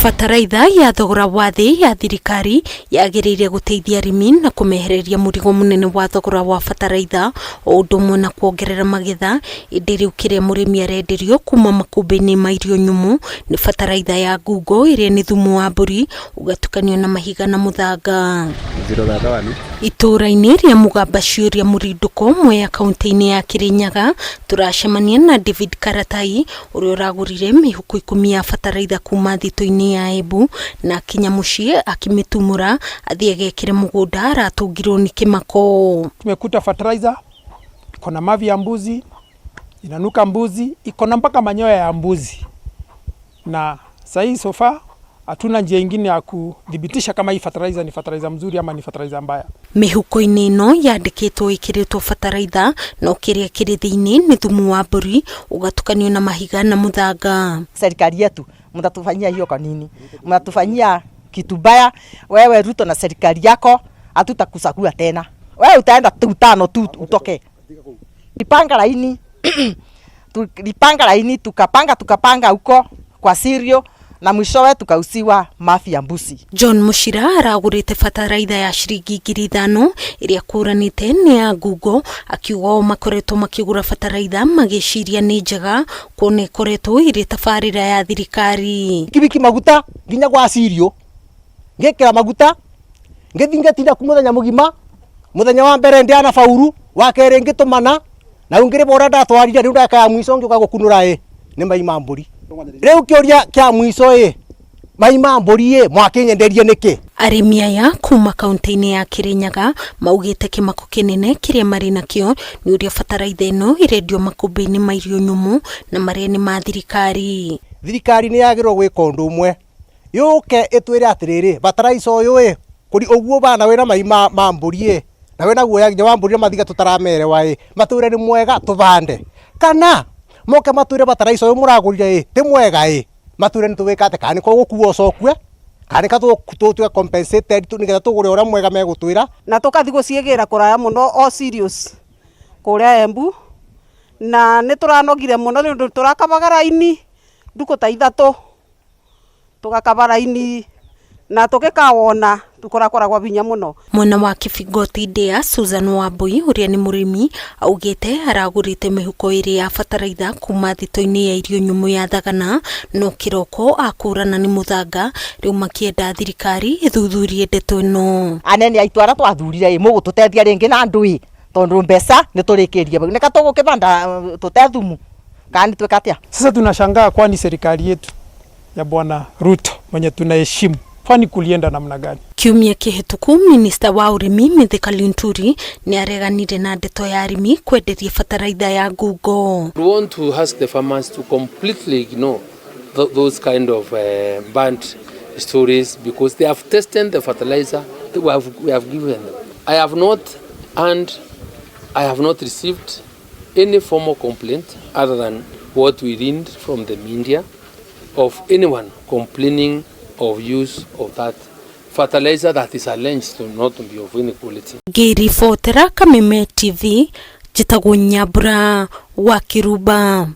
Bataraitha ya thogora wa thĩ ya thirikari yagĩrĩire gũteithia arĩmi na kũmehereria mũrigo mũnene wa thogora wa bataraitha o ũndũ ũmwe na kuongerera magetha, ĩndĩ rĩu kĩrĩa mũrĩmi arenderio kuma makũmbĩ-inĩ ma irio nyũmũ nĩ bataraitha ya ngungo ĩrĩa nĩ thumu wa mbũri ũgatukanio na mahiga na mũthanga. Itũũra-inĩ rĩa Mũgamba Ciũria Mũrindũko Mwea kaunti-inĩ ya Kĩrĩnyaga tũracemania na David Karatai ũrĩa ũragũrire mĩhuko 10 ya bataraitha kuma thitũ-inĩ ya Embu na akinya mũciĩ akĩmĩtumũra athiĩ agekĩre mũgũnda aratũngirwo nĩ kĩmako. Tumekuta fertilizer iko na mavi ya mbuzi, inanuka mbuzi, iko na mpaka manyoya ya mbuzi, na sahii so far hatuna njia ingine ya kudhibitisha kama hii fertilizer ni fertilizer mzuri ama ni fertilizer mbaya. Mĩhuko-inĩ ĩno yandĩkĩtwo ĩkĩrĩtwo bataraitha no kĩrĩa kĩrĩ thĩinĩ nĩ thumu wa mbũri ũgatukanio na mahiga na mũthanga. Serikali yetu mtatufanyia hiyo kwa nini? Mnatufanyia kitu mbaya. Wewe Ruto na serikali yako hatutakuchagua tena. Wewe utaenda tu tano tu utoke. Tulipanga laini tulipanga laini tukapanga tukapanga huko kwa sirio na mwishowe tukauziwa mavi ya mbuzi. John Mushira aragũrĩte bataraitha ya ciringi 5,000 ĩrĩa kũranĩte nĩ ya ngungo, akiuga o makoretwo makĩgũra bataraitha magĩciria nĩ njega kuona ĩkoretwo ĩrĩ tabarĩra ya thirikari. Kibiki maguta nginya gwa cirio ngikira maguta ngithi ngatinda ku muthenya mugima, muthenya wa mbere ndiana fauru, wa keri ngitumana na ungiri bora ndatwarire riu ndaka ya mwico ngiuka gukunura i ni mai ma mburi. Riu kiuria kia mwico i mai ma mburi i mwakinyenderie niki? Arĩmi aya kuma kaunti-inĩ ya Kĩrĩnyaga maugĩte kĩmako kĩnene kĩrĩa marĩ nakĩo nĩ ũrĩa bataraitha ĩno ĩrendio makũmbĩ-inĩ ma irio nyũmũ na marĩa nĩ ma thirikari. Thirikari nĩ yagĩrĩirwo gwĩka ũndũ ũmwe, yũke ĩtwĩre atĩrĩrĩ, bataraitha ũyũ ĩ kũri ũguo bana wĩna mai ma mbũri ĩ na wĩna guoya nginya wa mbũri na mathiga tũtaramerewa ĩ matwĩre nĩ mwega tũbande, kana moke matwĩre bataraitha ũyũ mũragũrire ĩ ti mwega ĩ matwĩre nĩ tũgwĩka atĩa, kana nĩ kũgũkua ũcokue kana nĩ tũtuĩke compensated nĩgetha tũgũre ũrĩa mwega megũtwĩra. Na tũkathi gũciĩgĩra kũraya mũno o serious kũrĩa Embu, na nĩ tũranogire mũno nĩ ũndũ tũrakabaga raini ndukũ ta 3, tũgakaba raini na tũgĩkawona tũkorakoragwo binya mũno. Mwena wa Kibingoti Ndĩa, Susan Wambui ũrĩa nĩ mũrĩmi augĩte aragũrĩte mĩhuko 2 ya bataraitha kuma thitũ-inĩ ya irio nyũmũ ya Thagana no kĩroko akũrana nĩ mũthanga, rĩu makĩenda thirikari ĩthuthurie ndeto ĩno. Anene aitũ arĩa twathurire ĩ mũgũtũteithia rĩngĩ na andũ ĩ tondũ mbeca nĩ tũrĩkĩrie nĩ ka tũgũkĩbanda tũte thumu kana nĩ twĩka atĩa? Sasa tunashangaa kwani serikali yetu ya Bwana Ruto mwenye tunaheshimu kwani kulienda namna gani? Kiumia kĩhĩtũku minista wa ũrĩmi Mithika Linturi nĩ areganire na ndeto ya arĩmi kwenderia bataraitha ya ngungo. We want to ask the farmers to completely ignore those kind of bad stories because they have tested the fertilizer that we have given them. I have not and I have not received any formal complaint other than what we read from the media of anyone complaining of use of that fertilizer that is alleged to not be of any quality. Ngĩribotera Kameme TV, njĩtagwo Nyambura wa Kĩrumba.